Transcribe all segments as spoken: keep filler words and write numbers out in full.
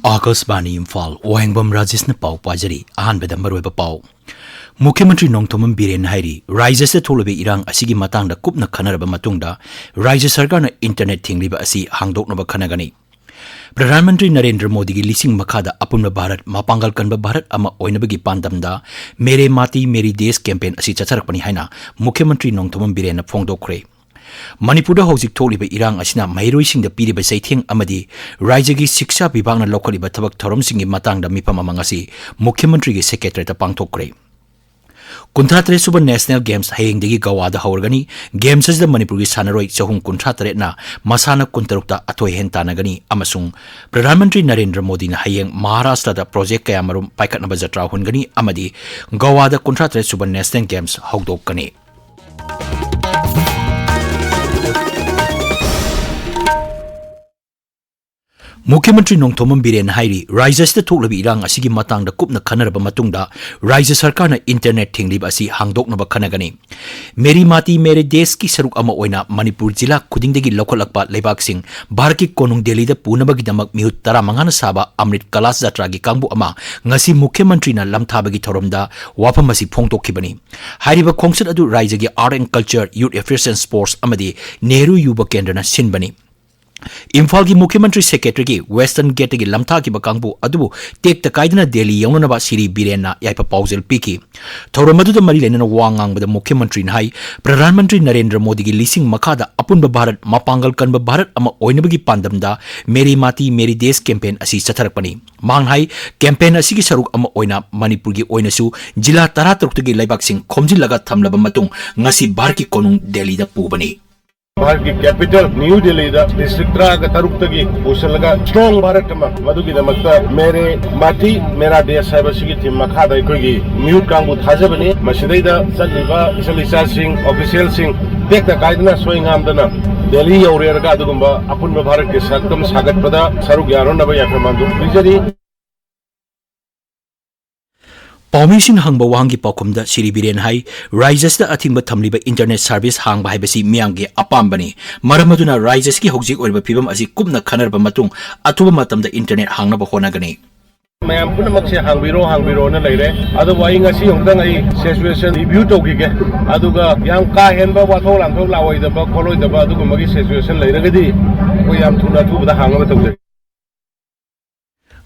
ꯑꯥꯀꯥꯁꯕꯥꯅꯤ ꯏꯝꯐꯥꯜ, ꯋꯥꯍꯦꯡꯕꯝ ꯔꯥꯖꯦꯁꯅ ꯄꯥꯎ ꯄꯥꯖꯔꯤ꯫ ꯑꯍꯥꯟꯕꯗ ꯃꯔꯨꯑꯣꯏꯕ ꯄꯥꯎ꯫ ꯃꯨꯈ꯭ꯌ ꯃꯟꯇ꯭ꯔꯤ ꯅꯣꯡꯊꯣꯝꯕꯝ ꯕꯤꯔꯦꯟꯅ ꯍꯥꯏꯔꯤ, ꯔꯥꯖ꯭ꯌꯁꯤꯗ ꯊꯣꯛꯂꯤꯕ ꯏꯔꯥꯡ ꯑꯁꯤꯒꯤ ꯃꯇꯥꯡꯗ ꯀꯨꯞꯅ ꯈꯟꯅꯔꯕ ꯃꯇꯨꯡꯗ ꯔꯥꯖ꯭ꯌ ꯁꯔꯀꯥꯔꯅ ꯏꯟꯇꯔꯅꯦꯠ ꯊꯤꯡꯂꯤꯕ ꯑꯁꯤ ꯍꯥꯡꯗꯣꯛꯅꯕ ꯈꯟꯅꯒꯅꯤ꯫ ꯄ꯭ꯔꯙꯥꯟ ꯃꯟꯇ꯭ꯔꯤ ꯅꯔꯦꯟꯗ꯭ꯔ ꯃꯣꯗꯤꯒꯤ ꯂꯤꯁꯤꯡ ꯃꯈꯥꯗ ꯑꯄꯨꯟꯕ ꯚꯥꯔꯠ, ꯃꯄꯥꯡꯒꯜ ꯀꯟꯕ ꯚꯥꯔꯠ ꯑꯃ ꯑꯣꯏꯅꯕꯒꯤ ꯄꯥꯟꯗꯝꯗ ꯃꯦꯔꯦ ꯃꯥꯇꯤ ꯃꯦꯔꯤ ꯗꯦꯁ ꯀꯦꯝꯄꯦꯟ ꯑꯁꯤ ꯆꯠꯊꯔꯛꯄꯅꯤ ꯍꯥꯏꯅ ꯃꯨꯈ꯭ꯌ ꯃꯟꯇ꯭ꯔꯤ ꯅꯣꯡꯊꯣꯝꯕꯝ ꯕꯤꯔꯦꯟꯅ ꯐꯣꯡꯗꯣꯛꯈ꯭ꯔꯦ꯫ ꯃꯅꯤꯄꯨꯔꯗ ꯍꯧꯖꯤꯛ ꯊꯣꯛꯂꯤꯕ ꯏꯔꯥꯡ ꯑꯁꯤꯅ ꯃꯍꯩꯔꯣꯏꯁꯤꯡꯗ ꯄꯤꯔꯤꯕ ꯆꯩꯊꯦꯡ ꯑꯃꯗꯤ ꯔꯥꯖ꯭ꯌꯒꯤ ꯁꯤꯛꯁꯥ ꯕꯤꯚꯥꯒꯅ ꯂꯧꯈꯠꯂꯤꯕ ꯊꯕꯛ ꯊꯧꯔꯝꯁꯤꯡꯒꯤ ꯃꯇꯥꯡꯗ ꯃꯤꯐꯝ ꯑꯃ ꯉꯁꯤ ꯃꯨꯈ꯭ꯌ ꯃꯟꯇ꯭ꯔꯤꯒꯤ ꯁꯦꯀ꯭ꯔꯦꯇꯔꯤꯌꯦꯠꯇ ꯄꯥꯡꯊꯣꯛꯈ꯭ꯔꯦ꯫ ꯀꯨꯟꯊ꯭ꯔꯥ ꯇꯔꯦꯠ ꯁꯨꯕ ꯅꯦꯁꯅꯦꯜ ꯒꯦꯝꯁ ꯍꯌꯦꯡꯗꯒꯤ ꯒꯋꯥꯗ ꯍꯧꯔꯒꯅꯤ꯫ ꯒꯦꯝꯁ ꯑꯁꯤꯗ ꯃꯅꯤꯄꯨꯔꯒꯤ ꯁꯥꯟꯅꯔꯣꯏ ꯆꯍꯨꯝ ꯀꯨꯟꯊ꯭ꯔꯥ ꯇꯔꯦꯠꯅ ꯃꯁꯥꯟꯅ ꯀꯨꯟꯇꯔꯨꯛꯇ ꯑꯊꯣꯏ ꯑꯍꯦꯟ ꯇꯥꯟꯅꯒꯅꯤ ꯑꯃꯁꯨꯡ ꯄ꯭ꯔꯙꯥꯟ ꯃꯟꯇ꯭ꯔꯤ ꯅꯔꯦꯟꯗ꯭ꯔ ꯃꯣꯗꯤꯅ ꯍꯌꯦꯡ ꯃꯍꯥꯔꯥꯁꯇ꯭ꯔꯗ ꯄ꯭ꯔꯣꯖꯦꯛ ꯀꯌꯥꯃꯔꯨꯝ ꯄꯥꯏꯈꯠꯅꯕ ꯖꯇ꯭ꯔꯥ ꯍꯣꯟꯒꯅꯤ ꯑꯃꯗꯤ ꯒꯋꯥꯗ ꯀꯨꯟꯊ꯭ꯔꯥ ꯇꯔꯦꯠ ꯁꯨꯕ ꯅꯦꯁꯅꯦꯜ ꯒꯦꯝꯁ ꯍꯧꯗꯣꯛꯀꯅꯤ꯫ ꯃꯨꯈ꯭ꯌ ꯃꯟꯇ꯭ꯔꯤ ꯅꯣꯡꯊꯣꯝꯕꯝ ꯕꯤꯔꯦꯟꯅ ꯍꯥꯏꯔꯤ, ꯔꯥꯖ꯭ꯌ ꯑꯁꯤꯗ ꯊꯣꯛꯂꯤꯕ ꯏꯔꯥꯡ ꯑꯁꯤꯒꯤ ꯃꯇꯥꯡꯗ ꯀꯨꯞꯅ ꯈꯟꯅꯔꯕ ꯃꯇꯨꯡꯗ ꯔꯥꯖ꯭ꯌ ꯁꯔꯀꯥꯔꯅ ꯏꯟꯇꯔꯅꯦꯠ ꯊꯤꯡꯂꯤꯕ ꯑꯁꯤ ꯍꯥꯡꯗꯣꯛꯅꯕ ꯈꯟꯅꯒꯅꯤ꯫ ꯃꯦꯔꯤ ꯃꯥꯇꯤ ꯃꯦꯔꯤ ꯗꯦꯁꯀꯤ ꯁꯔꯨꯛ ꯑꯃ ꯑꯣꯏꯅ ꯃꯅꯤꯄꯨꯔ ꯖꯤꯂꯥ ꯈꯨꯗꯤꯡꯗꯒꯤ ꯂꯧꯈꯠꯂꯛꯄ ꯂꯩꯕꯥꯛꯁꯤꯡ ꯚꯥꯔꯠꯀꯤ ꯀꯣꯅꯨꯡ ꯗꯦꯜꯂꯤꯗ ꯄꯨꯅꯕꯒꯤꯗꯃꯛ ꯃꯤꯍꯨꯠ ꯇꯔꯥꯃꯉꯥꯅ ꯁꯥꯕ ꯑꯃ꯭ꯔꯤꯠ ꯀꯂꯥꯁ ꯖꯇ꯭ꯔꯥꯒꯤ ꯀꯥꯡꯕꯨ ꯑꯃ ꯉꯁꯤ ꯃꯨꯈ꯭ꯌ ꯃꯟꯇ꯭ꯔꯤꯅ ꯂꯝꯊꯥꯕꯒꯤ ꯊꯧꯔꯝꯗ ꯋꯥꯐꯝ ꯑꯁꯤ ꯐꯣꯡꯗꯣꯛꯈꯤꯕꯅꯤ꯫ ꯍꯥꯏꯔꯤꯕ ꯈꯣꯡꯆꯠ ꯑꯗꯨ ꯔꯥꯖ꯭ꯌꯒꯤ Art and Culture, Youth Affairs and Sports ꯑꯃꯗꯤ ꯅꯦꯍꯔꯨ ꯌꯨꯕ ꯀꯦꯟꯗ꯭ꯔꯅ ꯁꯤꯟꯕꯅꯤ꯫ ꯏꯝꯐꯥꯜꯒꯤ ꯃꯨꯈ꯭ꯌ ꯃꯟꯇ꯭ꯔꯤ ꯁꯦꯀ꯭ꯔꯦꯇꯔꯤꯒꯤ ꯋꯦꯁꯇꯔꯟ ꯒꯦꯠꯇꯒꯤ ꯂꯝꯊꯥꯈꯤꯕ ꯀꯥꯡꯕꯨ ꯑꯗꯨꯕꯨ ꯇꯦꯛꯇ ꯀꯥꯏꯗꯅ ꯗꯦꯜꯂꯤ ꯌꯧꯅꯅꯕ ꯁꯤꯔꯤ ꯕꯤꯔꯦꯟꯅ ꯌꯥꯏꯐ ꯄꯥꯎꯖꯦꯜ ꯄꯤꯈꯤ꯫ ꯊꯧꯔꯝ ꯑꯗꯨꯗ ꯃꯔꯤ ꯂꯩꯅꯅ ꯋꯥ ꯉꯥꯡꯕꯗ ꯃꯨꯈ꯭ꯌ ꯃꯟꯇ꯭ꯔꯤꯅ ꯍꯥꯏ, ꯄ꯭ꯔꯙꯥꯟ ꯃꯟꯇ꯭ꯔꯤ ꯅꯔꯦꯟꯗ꯭ꯔ ꯃꯣꯗꯤꯒꯤ ꯂꯤꯁꯤꯡ ꯃꯈꯥꯗ ꯑꯄꯨꯟꯕ ꯚꯥꯔꯠ, ꯃꯄꯥꯡꯒꯜ ꯀꯟꯕ ꯚꯥꯔꯠ ꯑꯃ ꯑꯣꯏꯅꯕꯒꯤ ꯄꯥꯟꯗꯝꯗ ꯃꯦꯔꯤ ꯃꯥꯇꯤ ꯃꯦꯔꯤ ꯗꯦꯁ ꯀꯦꯝꯄꯦꯟ ꯑꯁꯤ ꯆꯠꯊꯔꯛꯄꯅꯤ꯫ ꯃꯍꯥꯛꯅ ꯍꯥꯏ, ꯀꯦꯝꯄꯦꯟ ꯑꯁꯤꯒꯤ ꯁꯔꯨꯛ ꯑꯃ ꯑꯣꯏꯅ ꯃꯅꯤꯄꯨꯔꯒꯤ ꯑꯣꯏꯅꯁꯨ ꯖꯤꯂꯥ ꯇꯔꯥꯇꯔꯨꯛꯇꯒꯤ ꯂꯩꯕꯥꯛꯁꯤꯡ ꯈꯣꯝꯖꯤꯜꯂꯒ ꯊꯝꯂꯕ ꯃꯇꯨꯡ ꯉꯁꯤ ꯚꯥꯔꯠꯀꯤ ꯀꯣꯅꯨꯡ ꯗꯦꯜꯂꯤꯗ ꯄꯨꯕꯅꯤ꯫ ꯚꯥꯔꯠꯀꯤ ꯀꯦꯄꯤꯇꯦꯜ ꯅ꯭ꯌꯨ ꯗꯦꯜꯂꯤꯗ ꯗꯤꯁꯇ꯭ꯔꯤꯛ ꯇꯔꯥꯒ ꯇꯔꯨꯛꯇꯒꯤ ꯄꯨꯁꯤꯜꯂꯒ ꯁ꯭ꯇꯔꯣꯡ ꯚꯥꯔꯠ ꯑꯃ, ꯃꯗꯨꯒꯤꯗꯃꯛꯇ ꯃꯦꯔꯦ ꯃꯥꯇꯤ ꯃꯦꯔꯥ ꯗꯦꯁ ꯍꯥꯏꯕꯁꯤꯒꯤ ꯊꯤꯝ ꯃꯈꯥꯗ ꯑꯩꯈꯣꯏꯒꯤ ꯃꯤꯍꯨꯠ ꯀꯥꯡꯕꯨ ꯊꯥꯖꯕꯅꯤ꯫ ꯃꯁꯤꯗꯩꯗ ꯆꯠꯂꯤꯕ ꯏꯆꯜ ꯏꯆꯥꯁꯤꯡ, ꯑꯣꯐꯤꯁꯤꯌꯦꯜꯁꯤꯡ ꯇꯦꯛꯇ ꯀꯥꯏꯗꯅ ꯁꯣꯏ ꯉꯥꯝꯗꯅ ꯗꯦꯜꯂꯤ ꯌꯧꯔꯦꯔꯒ ꯑꯗꯨꯒꯨꯝꯕ ꯑꯄꯨꯟꯕ ꯚꯥꯔꯠꯀꯤ ꯁꯛꯇꯝ ꯁꯥꯒꯠꯄꯗ ꯁꯔꯨꯛ ꯌꯥꯅꯅꯕ ꯌꯥꯏꯐ ꯃꯥꯟꯗꯨ ꯄꯤꯖꯔꯤ꯫ ꯄꯥꯎꯃꯤꯁꯤꯡꯅ ꯍꯪꯕ ꯋꯥꯍꯪꯒꯤ ꯄꯥꯎꯈꯨꯝꯗ ꯁ꯭ꯔꯤ ꯕꯤꯔꯦꯟ ꯍꯥꯏ, ꯔꯥꯏꯖ꯭ꯌꯁꯤꯗ ꯑꯊꯤꯡꯕ ꯊꯝꯂꯤꯕ internet service ꯍꯥꯡꯕ ꯍꯥꯏꯕꯁꯤ ꯃꯤꯌꯥꯝꯒꯤ ꯑꯄꯥꯝꯕꯅꯤ꯫ ꯃꯔꯝ ꯑꯗꯨꯅ ꯔꯥꯏꯖ꯭ꯌꯁꯤꯒꯤ ꯍꯧꯖꯤꯛ ꯑꯣꯏꯔꯤꯕ ꯐꯤꯕꯝ ꯑꯁꯤ ꯀꯨꯞꯅ ꯈꯟꯅꯔꯕ ꯃꯇꯨꯡ ꯑꯊꯨꯕ ꯃꯇꯝꯗ internet ꯍꯥꯡꯅꯕ ꯍꯣꯠꯅꯒꯅꯤ꯫ ꯃꯌꯥꯝ ꯄꯨꯝꯅꯃꯛꯁꯦ ꯍꯥꯡꯕꯤꯔꯣ, ꯍꯥꯡꯕꯤꯔꯣꯅ ꯂꯩꯔꯦ꯫ ꯑꯗꯨꯕꯨ ꯑꯩ ꯉꯁꯤ ꯑꯃꯨꯛꯇꯪ ꯑꯩ situation review ꯇꯧꯈꯤꯒꯦ꯫ ꯑꯗꯨꯒ ꯌꯥꯝ ꯀꯥ ꯍꯦꯟꯕ ꯋꯥꯊꯣꯛ ꯂꯥꯟꯊꯣꯛ ꯂꯥꯛꯑꯣꯏꯗꯕ ꯈꯣꯠꯂꯣꯏꯗꯕ ꯑꯗꯨꯒꯨꯝꯕꯒꯤ situation ꯂꯩꯔꯒꯗꯤ ꯑꯩꯈꯣꯏ ꯌꯥꯝ ꯊꯨꯅ ꯑꯊꯨꯕꯗ ꯍꯥꯡꯅꯕ ꯇꯧꯖꯒꯦ꯫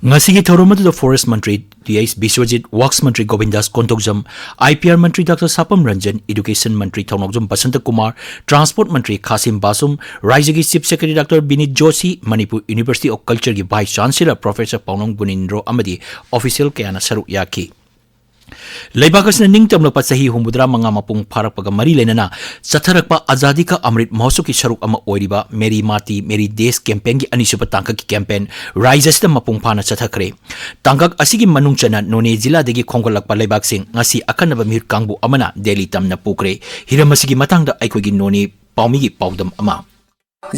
ꯉꯁꯤꯒꯤ ꯊꯧꯔꯝ ꯑꯗꯨꯗ Forest Mantri T H Biswajit, Works Mantri ꯒꯣꯕꯤꯟꯗꯥꯁ Konthoujam, I P R Mantri doctor ꯁꯥꯄꯝ Ranjan, Education Mantri Thounaojam Basanta Kumar, Transport ꯃꯟꯇ꯭ꯔꯤ ꯈꯥꯁꯤꯝ ꯕꯥꯁꯨꯝ, ꯔꯥꯏꯖ꯭ꯌꯒꯤ Chief Secretary doctor Vineet Joshi, Manipur University of Cultureꯒꯤ Vice Chancellor Professor Paonam Gunindro ꯑꯃꯗꯤ official ꯀꯌꯥꯅ ꯁꯔꯨꯛ ꯌꯥꯈꯤ꯫ ꯂꯩꯕꯥꯛ ꯑꯁꯤꯅ ꯅꯤꯡꯇꯝꯂꯛꯄ ꯆꯍꯤ ꯍꯨꯝꯐꯨꯇꯔꯥ ꯃꯉꯥ ꯃꯄꯨꯡ ꯐꯥꯔꯛꯄꯒ ꯃꯔꯤ ꯂꯩꯅꯅ ꯆꯠꯊꯔꯛꯄ ꯑꯖꯥꯗꯤ ꯀꯥ ꯑꯃ꯭ꯔꯤꯠ ꯃꯍꯣꯠꯁꯕꯀꯤ ꯁꯔꯨꯛ ꯑꯃ ꯑꯣꯏꯔꯤꯕ ꯃꯦꯔꯤ ꯃꯥꯇꯤ ꯃꯦꯔꯤ ꯗꯦꯁ campaignꯒꯤ ꯑꯅꯤꯁꯨꯕ ꯇꯥꯡꯀꯛꯀꯤ campaign ꯔꯥꯏꯖ꯭ꯌ ꯑꯁꯤꯗ ꯃꯄꯨꯡ ꯐꯥꯅ ꯆꯠꯊꯈ꯭ꯔꯦ꯫ ꯇꯥꯡꯀꯛ ꯑꯁꯤꯒꯤ ꯃꯅꯨꯡ ꯆꯟꯅ ꯅꯣꯅꯦ ꯖꯤꯂꯥꯗꯒꯤ ꯈꯣꯝꯒꯠꯂꯛꯄ ꯂꯩꯕꯥꯛꯁꯤꯡ ꯉꯁꯤ ꯑꯀꯟꯅꯕ ꯃꯤꯍꯨꯠ ꯀꯥꯡꯕꯨ ꯑꯃꯅ ꯗꯦꯜꯂꯤ ꯇꯝꯅ ꯄꯨꯈ꯭ꯔꯦ꯫ ꯍꯤꯔꯝ ꯑꯁꯤꯒꯤ ꯃꯇꯥꯡꯗ ꯑꯩꯈꯣꯏꯒꯤ ꯅꯣꯅꯦ ꯄꯥꯎꯃꯤꯒꯤ ꯄꯥꯎꯗꯝ ꯑꯃ꯫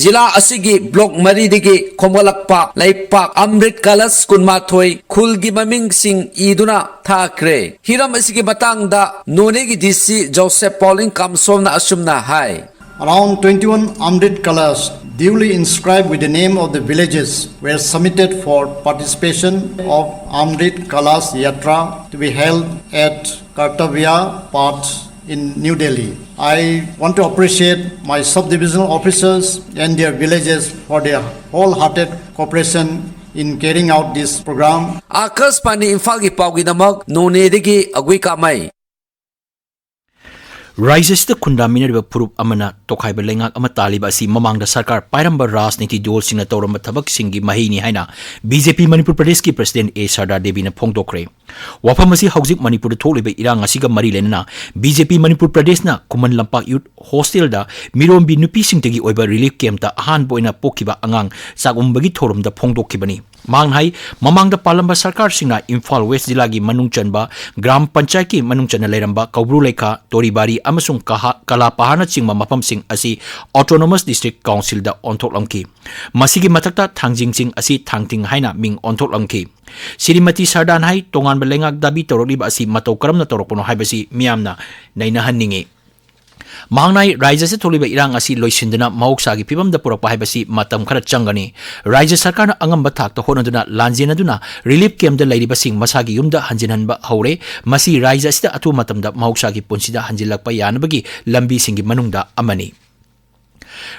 ꯖꯤꯂꯥ ꯑꯁꯤꯒꯤ block ꯃꯔꯤꯗꯒꯤ ꯈꯣꯝꯒꯠꯂꯛꯄ ꯂꯩꯄꯥꯛ ꯑꯃ꯭ꯔꯤꯠ ꯀꯂꯁ ꯀꯨꯟꯃꯥꯊꯣꯏ ꯈꯨꯜꯒꯤ ꯃꯃꯤꯡꯁꯤꯡ ꯏꯗꯨꯅ ꯊꯥꯈ꯭ꯔꯦ꯫ ꯍꯤꯔꯝ ꯑꯁꯤꯒꯤ ꯃꯇꯥꯡꯗ ꯅꯣꯅꯦꯒꯤ ꯗꯤ ꯁꯤ ꯖꯣꯁꯦꯐ ꯄꯥꯎꯂꯤꯡ ꯀꯥꯝꯁꯣꯝꯅ ꯑꯁꯨꯝꯅ ꯍꯥꯏ꯫ Around twenty-one Amrit Kalas, duly inscribed with the name of the villages, were submitted for participation of Amrit Kalas Yatra to be held at Kartavya Path in New Delhi. I want to appreciate my sub-divisional officers and their villages for their wholehearted cooperation in carrying out this program. ꯑꯥꯀꯥꯁꯕꯥꯅꯤ ꯏꯝꯐꯥꯜꯒꯤ ꯄꯥꯎꯒꯤꯗꯃꯛ ꯅꯣꯅꯦꯗꯒꯤ ꯑꯒꯨꯏ ꯀꯥꯃꯩ꯫ ꯔꯥꯏꯖ꯭ꯌ ꯑꯁꯤꯗ ꯈꯨꯟꯗꯥꯃꯤꯟꯅꯔꯤꯕ ꯐꯨꯔꯨꯞ ꯑꯃꯅ ꯇꯣꯈꯥꯏꯕ ꯂꯩꯉꯥꯛ ꯑꯃ ꯇꯥꯜꯂꯤꯕ ꯑꯁꯤ ꯃꯃꯥꯡꯗ ꯁꯔꯀꯥꯔ ꯄꯥꯏꯔꯝꯕ ꯔꯥꯖꯅꯤꯇꯤ ꯗꯣꯜꯁꯤꯡꯅ ꯇꯧꯔꯝꯕ ꯊꯕꯛꯁꯤꯡꯒꯤ ꯃꯍꯩꯅꯤ ꯍꯥꯏꯅ ꯕꯤ ꯖꯦ ꯄꯤ ꯃꯅꯤꯄꯨꯔ ꯄ꯭ꯔꯗꯦꯁꯀꯤ President ꯑꯦ ꯁꯔꯗꯥ ꯗꯦꯕꯤꯅ ꯐꯣꯡꯗꯣꯛꯈ꯭ꯔꯦ꯫ ꯋꯥꯐꯝ ꯑꯁꯤ ꯍꯧꯖꯤꯛ ꯃꯅꯤꯄꯨꯔꯗ ꯊꯣꯛꯂꯤꯕ ꯏꯔꯥꯡ ꯑꯁꯤꯒ ꯃꯔꯤ ꯂꯩꯅꯅ ꯕꯤ ꯖꯦ ꯄꯤ ꯃꯅꯤꯄꯨꯔ ꯄ꯭ꯔꯗꯦꯁꯅ ꯈꯨꯃꯟ ꯂꯝꯄꯥꯛ Youth Hostelꯗ ꯃꯤꯔꯣꯟꯕꯤ ꯅꯨꯄꯤꯁꯤꯡꯇꯒꯤ ꯑꯣꯏꯕ relief campꯇ ꯑꯍꯥꯟꯕ ꯑꯣꯏꯅ ꯄꯣꯛꯈꯤꯕ ꯑꯉꯥꯡ ꯆꯥꯛꯎꯝꯕꯒꯤ ꯊꯧꯔꯝꯗ ꯐꯣꯡꯗꯣꯛꯈꯤꯕꯅꯤ꯫ ꯃꯍꯥꯛꯅ ꯍꯥꯏ, ꯃꯃꯥꯡꯗ ꯄꯥꯜꯂꯝꯕ ꯁꯔꯀꯥꯔꯁꯤꯡꯅ ꯏꯝꯐꯥꯜ ꯋꯦꯁ ꯖꯤꯂꯥꯒꯤ ꯃꯅꯨꯡ ꯆꯟꯕ ꯒ꯭ꯔꯥꯝ ꯄꯟꯆꯥꯌꯠꯀꯤ ꯃꯅꯨꯡ ꯆꯟꯅ ꯂꯩꯔꯝꯕ ꯀꯧꯕ꯭ꯔꯨ ꯂꯩꯈꯥ, ꯇꯣꯔꯤꯕꯥꯔꯤ ꯑꯃꯁꯨꯡ ꯀꯍꯥ-, ꯀꯂꯥꯄꯍꯥꯔꯅꯆꯤꯡꯕ ꯃꯐꯝꯁꯤꯡ ꯑꯁꯤ Autonomous District Councilꯗ ꯑꯣꯟꯊꯣꯛꯂꯝꯈꯤ꯫ ꯃꯁꯤꯒꯤ ꯃꯊꯛꯇ ꯊꯥꯡꯖꯤꯡꯁꯤꯡ ꯑꯁꯤ ꯊꯥꯡꯊꯤꯡ ꯍꯥꯏꯅ ꯃꯤꯡ ꯑꯣꯟꯊꯣꯛꯂꯝꯈꯤ꯫ ꯁ꯭ꯔꯤꯃꯇꯤ ꯁꯔꯗꯥꯟ ꯍꯥꯏ, ꯇꯣꯉꯥꯟꯕ ꯂꯩꯉꯥꯛ ꯗꯥꯕꯤ ꯇꯧꯔꯛꯂꯤꯕ ꯑꯁꯤ ꯃꯇꯧ ꯀꯔꯝꯅ ꯇꯧꯔꯛꯄꯅꯣ ꯍꯥꯏꯕꯁꯤ ꯃꯤꯌꯥꯝꯅ ꯅꯩꯅꯍꯟꯅꯤꯡꯏ꯫ ꯃꯍꯥꯛꯅ ꯍꯥꯏ, ꯔꯥꯖ꯭ꯌ ꯑꯁꯤꯗ ꯊꯣꯛꯂꯤꯕ ꯏꯔꯥꯡ ꯑꯁꯤ ꯂꯣꯏꯁꯤꯟꯗꯨꯅ ꯃꯍꯧꯁꯥꯒꯤ ꯐꯤꯕꯝꯗ ꯄꯨꯔꯛꯄ ꯍꯥꯏꯕꯁꯤ ꯃꯇꯝ ꯈꯔ ꯆꯪꯒꯅꯤ꯫ ꯔꯥꯖ꯭ꯌ ꯁꯔꯀꯥꯔꯅ ꯑꯉꯝꯕ ꯊꯥꯛꯇ ꯍꯣꯠꯅꯗꯨꯅ ꯂꯥꯟꯖꯦꯟꯅꯗꯨꯅ relief campꯇ ꯂꯩꯔꯤꯕꯁꯤꯡ ꯃꯁꯥꯒꯤ ꯌꯨꯝꯗ ꯍꯟꯖꯤꯟꯍꯟꯕ ꯍꯧꯔꯦ꯫ ꯃꯁꯤ ꯔꯥꯖ꯭ꯌ ꯑꯁꯤꯗ ꯑꯊꯨꯕ ꯃꯇꯝꯗ ꯃꯍꯧꯁꯥꯒꯤ ꯄꯨꯟꯁꯤꯗ ꯍꯟꯖꯤꯜꯂꯛꯄ ꯌꯥꯅꯕꯒꯤ ꯂꯝꯕꯤꯁꯤꯡꯒꯤ ꯃꯅꯨꯡꯗ ꯑꯃꯅꯤ꯫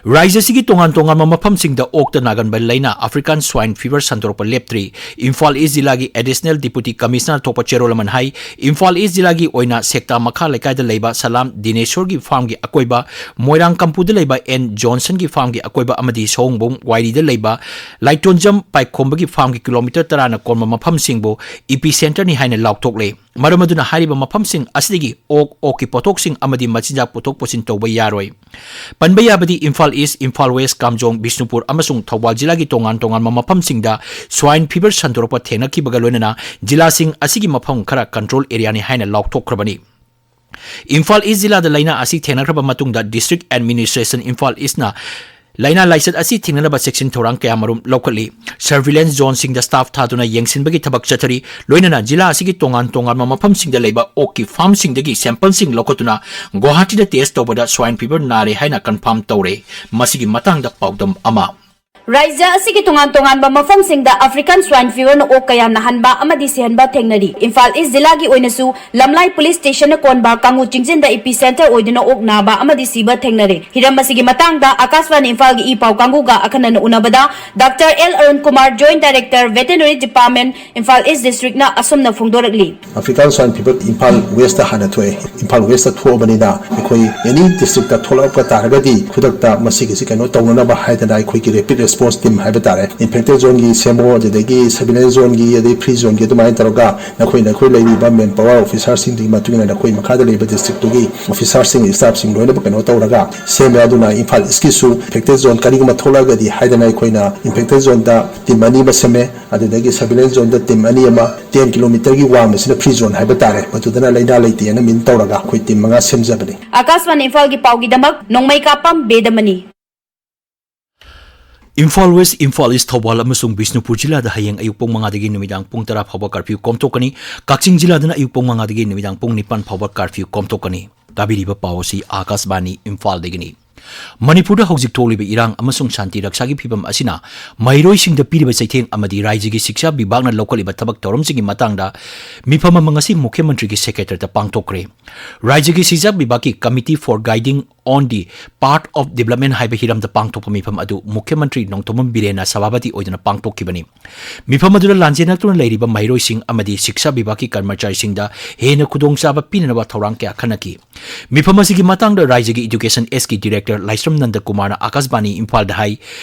ꯔꯥꯖ꯭ꯌ ꯑꯁꯤꯒꯤ ꯇꯣꯉꯥꯟ ꯇꯣꯉꯥꯟꯕ ꯃꯐꯝꯁꯤꯡꯗ ꯑꯣꯛꯇ ꯅꯥꯒꯟꯕ ꯂꯩꯅꯥ African Swine Fever ꯁꯟꯗꯣꯔꯛꯄ ꯂꯦꯞꯇ꯭ꯔꯤ꯫ ꯏꯝꯐꯥꯜ ꯏꯁ ꯖꯤꯂꯥꯒꯤ Additional Deputy Commissioner ꯊꯣꯛꯄ ꯆꯦꯔꯣꯜ ꯑꯃꯅ ꯍꯥꯏ, ꯏꯝꯐꯥꯜ ꯏꯁ ꯖꯤꯂꯥꯒꯤ ꯑꯣꯏꯅ ꯁꯦꯛꯇꯥ ꯃꯈꯥ ꯂꯩꯀꯥꯏꯗ ꯂꯩꯕ ꯁꯂꯥꯝ ꯗꯤꯅꯦꯁꯣꯔꯒꯤ farmꯒꯤ ꯑꯀꯣꯏꯕ, ꯃꯣꯏꯔꯥꯡ ꯀꯝꯄꯨꯗ ꯂꯩꯕ ꯑꯦꯟ ꯖꯣꯟꯁꯟꯒꯤ farmꯒꯤ ꯑꯀꯣꯏꯕ ꯑꯃꯗꯤ ꯁꯑꯣꯡꯕꯨꯡ ꯋꯥꯏꯔꯤꯗ ꯂꯩꯕ ꯂꯥꯏꯇꯣꯟꯖꯝ ꯄꯥꯏꯈꯣꯝꯕꯒꯤ farmꯒꯤ kilometre ꯇꯔꯥꯅ ꯀꯣꯟꯕ ꯃꯐꯝꯁꯤꯡꯕꯨ epicenterꯅꯤ ꯍꯥꯏꯅ ꯂꯥꯎꯊꯣꯛꯂꯦ꯫ ꯃꯔꯝ ꯑꯗꯨꯅ ꯍꯥꯏꯔꯤꯕ ꯃꯐꯝꯁꯤꯡ ꯑꯁꯤꯗꯒꯤ ꯑꯣꯛ, ꯑꯣꯛꯀꯤ ꯄꯣꯠꯊꯣꯛꯁꯤꯡ ꯑꯃꯗꯤ ꯃꯆꯤꯟꯖꯥꯛ ꯄꯨꯊꯣꯛ ꯄꯨꯁꯤꯟ ꯇꯧꯕ ꯌꯥꯔꯣꯏ꯫ ꯄꯟꯕ ꯌꯥꯕꯗꯤ ꯏꯝꯐꯥꯜ ꯏꯁ, ꯏꯝꯐꯥꯜ ꯋꯦꯁ, ꯀꯥꯝꯖꯣꯡ, ꯕꯤꯁꯅꯨꯄꯨꯔ ꯑꯃꯁꯨꯡ ꯊꯧꯕꯥꯜ ꯖꯤꯂꯥꯒꯤ ꯇꯣꯉꯥꯟ ꯇꯣꯉꯥꯟꯕ ꯃꯐꯝꯁꯤꯡꯗ swine fever ꯁꯟꯗꯣꯔꯛꯄ ꯊꯦꯡꯅꯈꯤꯕꯒ ꯂꯣꯏꯅꯅ ꯖꯤꯂꯥꯁꯤꯡ ꯑꯁꯤꯒꯤ ꯃꯐꯝ ꯈꯔ control areaꯅꯤ ꯍꯥꯏꯅ ꯂꯥꯎꯊꯣꯛꯈ꯭ꯔꯕꯅꯤ꯫ ꯏꯝꯐꯥꯜ ꯏꯁ ꯖꯤꯂꯥꯗ ꯂꯥꯏꯅꯥ ꯑꯁꯤ ꯊꯦꯡꯅꯈ꯭ꯔꯕ ꯃꯇꯨꯡꯗ District Administration ꯏꯝꯐꯥꯜ ꯏꯁꯅ ꯂꯥꯏꯅꯥ ꯂꯥꯏꯆꯠ ꯑꯁꯤ ꯊꯤꯡꯅꯅꯕ ꯆꯦꯛꯁꯤꯟ ꯊꯧꯔꯥꯡ ꯀꯌꯥꯃꯔꯨꯝ ꯂꯧꯈꯠꯂꯤ꯫ Surveillance zoneꯁꯤꯡꯗ staff ꯊꯥꯗꯨꯅ ꯌꯦꯡꯁꯤꯟꯕꯒꯤ ꯊꯕꯛ ꯆꯠꯊꯔꯤ꯫ ꯂꯣꯏꯅꯅ ꯖꯤꯂꯥ ꯑꯁꯤꯒꯤ ꯇꯣꯉꯥꯟ ꯇꯣꯉꯥꯟꯕ ꯃꯐꯝꯁꯤꯡꯗ ꯂꯩꯕ ꯑꯣꯛꯀꯤ farmꯁꯤꯡꯗꯒꯤ sampleꯁꯤꯡ ꯂꯧꯈꯠꯇꯨꯅ ꯒꯨꯋꯥꯍꯥꯇꯤꯗ test ꯇꯧꯕꯗ swine fever ꯅꯥꯔꯦ ꯍꯥꯏꯅ confirm ꯇꯧꯔꯦ꯫ ꯃꯁꯤꯒꯤ ꯃꯇꯥꯡꯗ ꯄꯥꯎꯗꯝ ꯑꯃ꯫ ꯔꯥꯖ꯭ꯌ ꯑꯁꯤꯒꯤ ꯇꯣꯉꯥꯟ ꯇꯣꯉꯥꯟꯕ ꯃꯐꯝꯁꯤꯡꯗ African Swine Feverꯅ ꯑꯣꯛ ꯀꯌꯥ ꯅꯥꯍꯟꯕ ꯑꯃꯗꯤ ꯁꯤꯍꯟꯕ ꯊꯦꯡꯅꯔꯤ꯫ ꯏꯝꯐꯥꯜ ꯏꯁ ꯖꯤꯂꯥꯒꯤ ꯑꯣꯏꯅꯁꯨ ꯂꯝꯂꯥꯏ police stationꯅ ꯀꯣꯟꯕ ꯀꯥꯡꯉꯨ ꯆꯤꯡꯖꯤꯟꯗ epicentre ꯑꯣꯏꯗꯨꯅ ꯑꯣꯛ ꯅꯥꯕ ꯑꯃꯗꯤ ꯁꯤꯕ ꯊꯦꯡꯅꯔꯦ꯫ ꯍꯤꯔꯝ ꯑꯁꯤꯒꯤ ꯃꯇꯥꯡꯗ ꯑꯥꯀꯥꯁꯕꯥꯅꯤ ꯏꯝꯐꯥꯜꯒꯤ ꯏ ꯄꯥꯎ ꯀꯥꯡꯕꯨꯒ ꯑꯈꯟꯅꯅ ꯎꯅꯕꯗ Doctor L Arun Kumar, Joint Director, Veterinary Department, Imphal ꯏꯁ Districtꯅ ꯑꯁꯨꯝꯅ ꯐꯣꯡꯗꯣꯔꯛꯂꯤ꯫ African Swine Fever Imphal west ꯍꯥꯟꯅ ꯊꯣꯛꯑꯦ꯫ ꯏꯝꯐꯥꯜ ꯋꯦꯁꯇ ꯊꯣꯛꯑꯕꯅꯤꯅ ꯑꯩꯈꯣꯏ any districtꯇ ꯊꯣꯛꯂꯛꯄ ꯇꯥꯔꯒꯗꯤ ꯈꯨꯗꯛꯇ ꯃꯁꯤꯒꯤꯁꯤ ꯀꯩꯅꯣ ꯇꯧꯅꯅꯕ ꯍꯥꯏꯗꯅ ꯑꯩꯈꯣꯏꯒꯤ rapid response ꯔꯦꯁꯄꯣꯟꯁ ꯇꯤꯝ ꯍꯥꯏꯕ ꯇꯥꯔꯦ, ꯏꯟꯐꯦꯛꯇꯦꯗ ꯖꯣꯟꯒꯤ ꯁꯦꯝꯃꯣ, ꯑꯗꯨꯗꯒꯤ ꯁꯔꯚꯤꯂꯦꯟꯁ ꯖꯣꯟꯒꯤ, ꯑꯗꯩ ꯐ꯭ꯔꯤ ꯖꯣꯟꯒꯤ, ꯑꯗꯨꯃꯥꯏꯅ ꯇꯧꯔꯒ ꯅꯈꯣꯏ ꯅꯈꯣꯏ ꯂꯩꯔꯤꯕ ꯃꯦꯟ ꯄꯥꯋꯔ ꯑꯣꯐꯤꯁꯥꯔꯁꯤꯡꯗꯨꯒꯤ ꯃꯇꯨꯡ ꯏꯟꯅ ꯅꯈꯣꯏ ꯃꯈꯥꯗ ꯂꯩꯕ ꯗꯤꯁꯇ꯭ꯔꯤꯛꯇꯨꯒꯤ ꯑꯣꯐꯤꯁꯥꯔꯁꯤꯡ, ꯁ꯭ꯇꯥꯐꯁꯤꯡ ꯂꯣꯏꯅꯃꯛ ꯀꯩꯅꯣ ꯇꯧꯔꯒ ꯁꯦꯝꯃꯦ꯫ ꯑꯗꯨꯅ ꯏꯝꯐꯥꯜ ꯏꯁꯀꯤꯁꯨ ꯏꯟꯐꯦꯛꯇꯦꯗ ꯖꯣꯟ ꯀꯔꯤꯒꯨꯝꯕ ꯊꯣꯛꯂꯛꯑꯒꯗꯤ ꯍꯥꯏꯗꯅ ꯑꯩꯈꯣꯏꯅ ꯏꯟꯐꯦꯛꯇꯦꯗ ꯖꯣꯟꯗ ꯇꯤꯝ ꯑꯅꯤ ꯑꯃ ꯁꯦꯝꯃꯦ꯫ ꯑꯗꯨꯗꯒꯤ ꯁꯔꯚꯤꯂꯦꯟꯁ ꯖꯣꯟꯗ ꯇꯤꯝ ꯑꯅꯤ ꯑꯃ, ꯇꯦꯟ ꯀꯤꯂꯣꯃꯤꯇꯔꯒꯤ ꯋꯥꯡꯃꯁꯤꯅ ꯐ꯭ꯔꯤ ꯖꯣꯟ ꯍꯥꯏꯕ ꯇꯥꯔꯦ, ꯃꯗꯨꯗꯅ ꯂꯥꯏꯅꯥ ꯂꯩꯇꯦꯅ ꯃꯤꯟ ꯇꯧꯔꯒ ꯑꯩꯈꯣꯏ ꯇꯤꯝ ꯃꯉꯥ ꯁꯦꯝꯖꯕꯅꯤ꯫ ꯑꯥꯀꯥꯁꯕꯥꯅꯤ ꯏꯝꯐꯥꯜꯒꯤ ꯄꯥꯎꯒꯤꯗꯃꯛ ꯅꯣꯡꯃꯩꯀꯥꯄꯝ ꯕꯦꯗꯃꯅꯤ꯫ ꯏꯝꯐꯥꯜ ꯋꯦꯁ, ꯏꯝꯐꯥꯜ ꯏꯁ, ꯊꯧꯕꯥꯜ ꯑꯃꯁꯨꯡ ꯕꯤꯁꯅꯨꯄꯨꯔ ꯖꯤꯂꯥꯗ ꯍꯌꯦꯡ ꯑꯌꯨꯛ ꯄꯨꯡ ꯃꯉꯥꯗꯒꯤ ꯅꯨꯃꯤꯗꯥꯡ ꯄꯨꯡ ꯇꯔꯥ ꯐꯥꯎꯕ ꯀꯥꯔꯐ꯭ꯌꯨ ꯀꯣꯝꯊꯣꯛꯀꯅꯤ꯫ ꯀꯛꯆꯤꯡ ꯖꯤꯂꯥꯗꯅ ꯑꯌꯨꯛ ꯄꯨꯡ ꯃꯉꯥꯗꯒꯤ ꯅꯨꯃꯤꯗꯥꯡ ꯄꯨꯡ ꯅꯤꯄꯥꯟ ꯐꯥꯎꯕ ꯀꯥꯔꯐ꯭ꯌꯨ ꯀꯣꯝꯊꯣꯛꯀꯅꯤ꯫ ꯇꯥꯕꯤꯔꯤꯕ ꯄꯥꯎ ꯑꯁꯤ ꯑꯥꯀꯥꯁꯕꯥꯅꯤ ꯏꯝꯐꯥꯜꯗꯒꯤꯅꯤ꯫ ꯃꯅꯤꯄꯨꯔꯗ ꯍꯧꯖꯤꯛ ꯊꯣꯛꯂꯤꯕ ꯏꯔꯥꯡ ꯑꯃꯁꯨꯡ ꯁꯥꯟꯇꯤ ꯔꯛꯁꯥꯒꯤ ꯐꯤꯕꯝ ꯑꯁꯤꯅ ꯃꯍꯩꯔꯣꯏꯁꯤꯡꯗ ꯄꯤꯔꯤꯕ ꯆꯩꯊꯦꯡ ꯑꯃꯗꯤ ꯔꯥꯖ꯭ꯌꯒꯤ ꯁꯤꯛꯁꯥ ꯕꯤꯚꯥꯒꯅ ꯂꯧꯈꯠꯂꯤꯕ ꯊꯕꯛ ꯊꯧꯔꯝꯁꯤꯡꯒꯤ ꯃꯇꯥꯡꯗ ꯃꯤꯐꯝ ꯑꯃ ꯉꯁꯤ ꯃꯨꯈ꯭ꯌ ꯃꯟꯇ꯭ꯔꯤꯒꯤ ꯁꯦꯀ꯭ꯔꯦꯇꯔꯤꯌꯦꯠꯇ ꯄꯥꯡꯊꯣꯛꯈ꯭ꯔꯦ꯫ ꯔꯥꯖ꯭ꯌꯒꯤ ꯁꯤꯛꯁꯥ ꯕꯤꯚꯥꯒꯀꯤ Committee for Guiding on the Path of Development ꯍꯥꯏꯕ ꯍꯤꯔꯝꯗ ꯄꯥꯡꯊꯣꯛꯄ ꯃꯤꯐꯝ ꯑꯗꯨ ꯃꯨꯈ꯭ꯌ ꯃꯟꯇ꯭ꯔꯤ ꯅꯣꯡꯊꯣꯝꯕꯝ ꯕꯤꯔꯦꯟꯅ ꯁꯚꯥꯄꯇꯤ ꯑꯣꯏꯗꯨꯅ ꯄꯥꯡꯊꯣꯛꯈꯤꯕꯅꯤ꯫ ꯃꯤꯐꯝ ꯑꯗꯨꯗ ꯂꯥꯟꯖꯦꯟꯅꯔꯛꯇꯨꯅ ꯂꯩꯔꯤꯕ ꯃꯍꯩꯔꯣꯏꯁꯤꯡ ꯑꯃꯗꯤ ꯁꯤꯛꯁꯥ ꯕꯤꯚꯥꯒꯀꯤ ꯀꯔꯃꯆꯥꯔꯤꯁꯤꯡꯗ ꯍꯦꯟꯅ ꯈꯨꯗꯣꯡꯆꯥꯕ ꯄꯤꯅꯅꯕ ꯊꯧꯔꯥꯡ ꯀꯌꯥ ꯈꯟꯅꯈꯤ꯫ ꯃꯤꯐꯝ ꯑꯁꯤꯒꯤ ꯃꯇꯥꯡꯗ ꯔꯥꯖ꯭ꯌꯒꯤ ꯏꯗꯨꯀꯦꯁꯟ ꯑꯦꯁꯀꯤ ꯗꯤꯔꯦꯛꯇꯔ ꯂꯥꯏꯁ꯭ꯔꯝ ꯅꯟꯗ ꯀꯨꯃꯥꯔꯅ ꯑꯥꯀꯥꯁꯕꯥꯅꯤ ꯏꯝꯐꯥꯜꯗ ꯍꯥꯏ,